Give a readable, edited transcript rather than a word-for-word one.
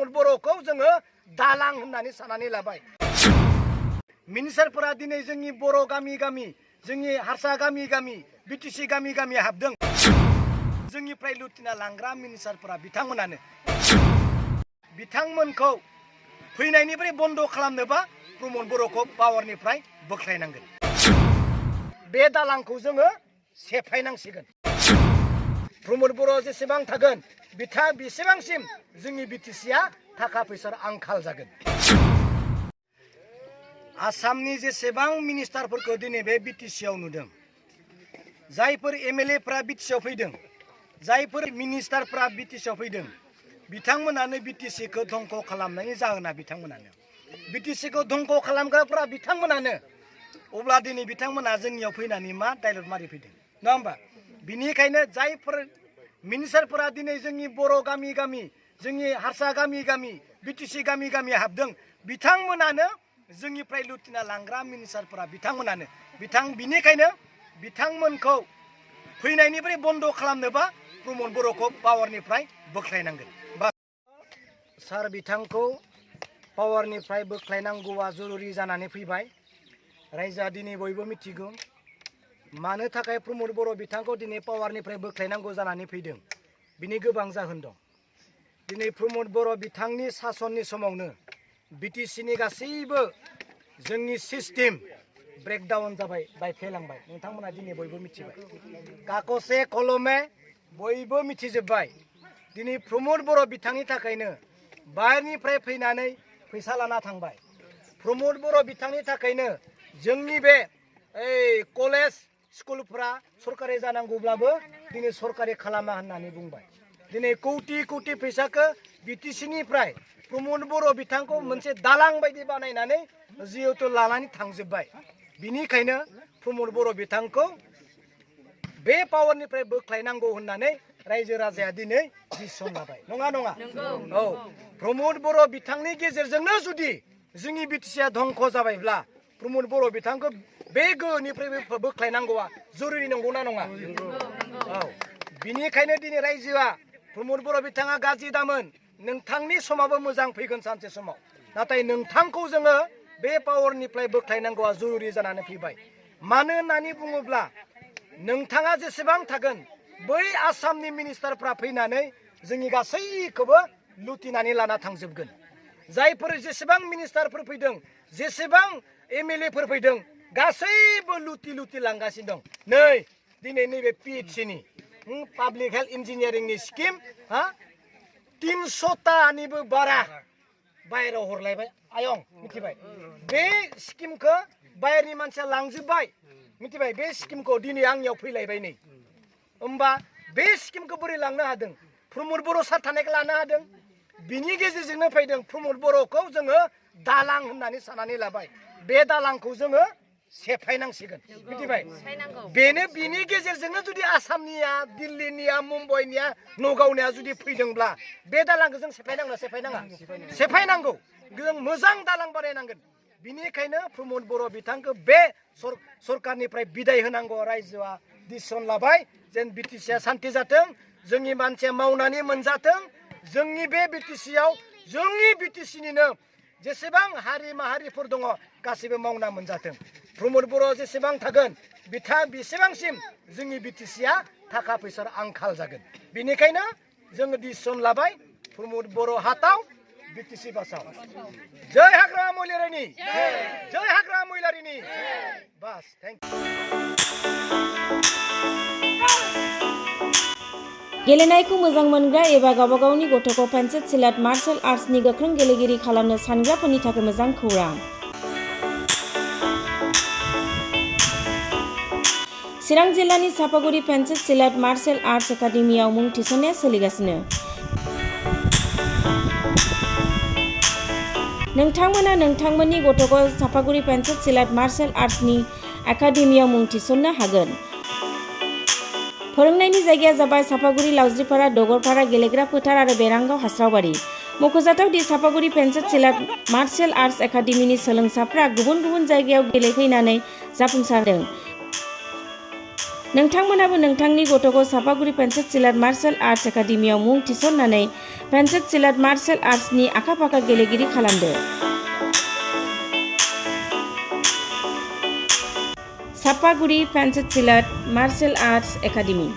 प्रमद बर'खौ जोङो दालां होननानै साननानै लाबाय। मिनिस्टारफोरा दिनै जोंनि बर' गामि गामि जोंनि हारसा गामि गामि बिटिसि गामि गामि हाबदों। जोंनिफ्राय लुथिना लांग्रा मिनिस्टारफोरा बिथांमोनखौ फैनायनिफ्राय बन्द खालामनोबा प्रमद बर'खौ पावारनिफ्राय बोख्लायनांगोन। बे दालांखौ जोङो सेफायनांसिगोन। प्रमद बर' जेसेबां थागोन बेसेबांसिम जोंनि बिटिसिया थाखा फैसार आंखाल जागोन। आसामनि जेसेबां मिनिस्टारफोरखौ दिनै बे बिटिसियाव नुदों, जायफोर एमएलएफ्रा बिटिसियाव फैदों, जायफोर मिनिस्टारफ्रा बिटिसियाव फैदों, बिथांमोनानो बिटिसिखौ धंख खालामनायनि जाहोना बिथांमोनानो। बिटिसिखौ धंख खालामग्राफ्रा बिथांमोनानो। अब्ला दिनै बिथांमोना जोंनियाव फैनानै मा डायलग मारि फैदों, नङा होमबा? बिनिखायनो जायफोर मिनिस्टारफोरा दिनै जोंनि बर' गामि गामि जोंनि हारसा गामि गामि बिटिसि गामि गामि हाबदों, बिथांमोनानो जोंनिफ्राय लुथिना लांग्रा मिनिस्टारफोरा बिथांमोनानो। बिनिखायनो बिथांमोनखौ फैनायनिफ्राय बन्द खालामनोबा प्रमद बर'खौ पावारनिफ्राय बोख्लायनांगोन। सार बिथांखौ पावारनिफ्राय बोख्लायनांगौआ जरुरि जानानै फैबाय। रायजोआ दिनै बयबो मिथिगौ मानो थाखाय प्रमद बर' बिथांखौ दिनै पावारनिफ्राय बोख्लायनांगौ जानानै फैदों। बिनि गोबां जाहोन दं। दिनै प्रमद बर' बिथांनि सासननि समावनो बिटिसिनि गासैबो जोंनि सिस्टेम ब्रेकडाउन जाबाय, बायफ्लेलांबाय। नोंथांमोना दिनै बयबो मिथिबाय, कागजे कलमे बयबो मिथिजोब्बाय। दिनै प्रमद बर' बिथांनि थाखायनो बाहेरनिफ्राय फैनानै फैसा लाना थांबाय। प्रमद बर' बिथांनि थाखायनो जोंनि बे कलेज स्कुलफ्रा सरकारि जानांगौब्लाबो दिनै सरकारि खालामा होननानै बुंबाय। दिनै कौटि कौटि फैसाखौ बिटिसिनिफ्राय प्रमद बर' बिथांखौ मोनसे दालां बायदि बानायनानै जिहेतु लानानै थांजोब्बाय। बिनिखायनो प्रमद बर' बिथांखौ बे पावारनिफ्राय बोख्लायनांगौ होननानै रायजो राजाया दिनै डिसिसन लाबाय। नङा नङा? औ, प्रमद बर' बिथांनि गेजेरजोंनो जुदि जोंनि बिटिसिया धंख जाबायब्ला प्रमद बर' बिथांखौ बे गोहोनिफ्राय बोख्लायनांगौआ जरुरि नंगौना नङा? औ, बिनिखायनो दिनै रायजोआ प्रमद बर' बिथाङा गाज्रि दामोन, नोंथांनि समाबो मोजां फैगोन सानसे समाव। नाथाय नोंथांखौ जोङो बे पावारनिफ्राय बोख्लायनांगौआ जरुरि जानानै फैबाय। मानो होननानै बुङोब्ला नोंथाङा जेसेबां थागोन बै आसामनि मिनिस्टारफ्रा फैनानै जोंनि गासैखौबो लुथिनानै लाना थांजोबगोन। जायफोर जेसेबां मिनिस्टारफोर फैदों, जेसेबां एमएलएफोर फैदों, गासैबो लुथि लांगासिनो दं। नै दिनै नैबे पिएचसिनि पाब्लिक हेल्थ इन्जिनियारिंनि स्किम 300टानिबो बारा बाहेराव हरलायबाय। आयं मिथिबाय? बे स्किमखौ बाहेरनि मानसिया लांजोब्बाय। मिथिबाय? बे स्किमखौ दिनै आंनियाव फैलायबाय नै। होमबा बे स्किमखौ बोरै लांनो हादों? प्रमद बर' सार थानायखौ लानो हादों। बिनि गेजेरजोंनो फैदों। प्रमद बर'खौ जोङो दालां होननानै साननानै लाबाय। बे दालांखौ जोङो सेफायनांसिगोन। मिथिबाय? बिनि गेजेरजोंनो जुदि आसामनिया, दिल्लीनिया, मुम्बाइनिया, नगावनिया जुदि फैदोंब्ला बे दालांखौ जों सेफायनांगौ सेफायनाङा? सेफायनांगौ। जों मोजां दालां बानायनांगोन। बिनिखायनो प्रमद बर' बिथांखौ बे सरकारनिफ्राय बिदाय होनांगौ रायजोआ डिसिसन लाबाय। जेन बिटिसिया सान्ति जाथों, जोंनि मानसिया मावनानै मोनजाथों। जोंनि बे बिटिसियाव जोंनि बिटिसिनिनो जेसेबां हारि माहारिफोर दङ गासैबो मावना मोनजाथों। प्रमद बर' जेसेबां थागोन बेसेबांसिम जोंनि बिटिसिया थाखा फैसार आंखाल जागोन। बेनिखायनो जोङो डिसिसन लाबाय, प्रमद बर' हाताव बिटिसि बासाव। जय हाग्रामा महिलारिनि, जय हाग्रामा महिलारिनि। बास, थेंक इउ। गेलेनायखौ मोजां मोनग्रा एबा गावबा गावनि गथ'खौ पेन्सिल सिलाट मार्शल आर्ट्सनि गोख्रों गेलेगिरि खालामनो सानग्राफोरनि थाखाय मोजां खौरां। चिरां जिल्लानि सापागुरि पेन्सिल सिलाट मार्शल आर्ट्स एकाडेमियाव मुं थिसननाया सोलिगासिनो। नोंथांमोना नोंथांमोननि गथ'खौ सापागुरि पेन्सिल सिलाट मार्शल आर्ट्सनि एकाडेमियाव मुं थिसननो हागोन। फोरोंनायनि जायगाया जाबाय सापागुरि लावज्रिपारा दगरपारा गेलेग्रा फोथार आरो बेरांगाव हास्रावबारि। मख'जाथाव दि सापागुरि पेन्सिल सिलाट मार्शल आर्ट्स एकाडेमिनि सोलोंसाफ्रा गुबुन गुबुन जायगायाव गेलेफैनानै जाफुंसारदों। नोंथांमोनाबो नोंथांनि गथ'खौ सापागुरि पेन्सेट सिलाट मार्शेल आर्ट्स एकाडेमियाव मुं थिसननानै पेन्सेट सिलाट मार्शेल आर्ट्सनि आखा-फाखा गेलेगिरि खालामदो। Sapaguri पेन्सेट सिलाट martial arts academy.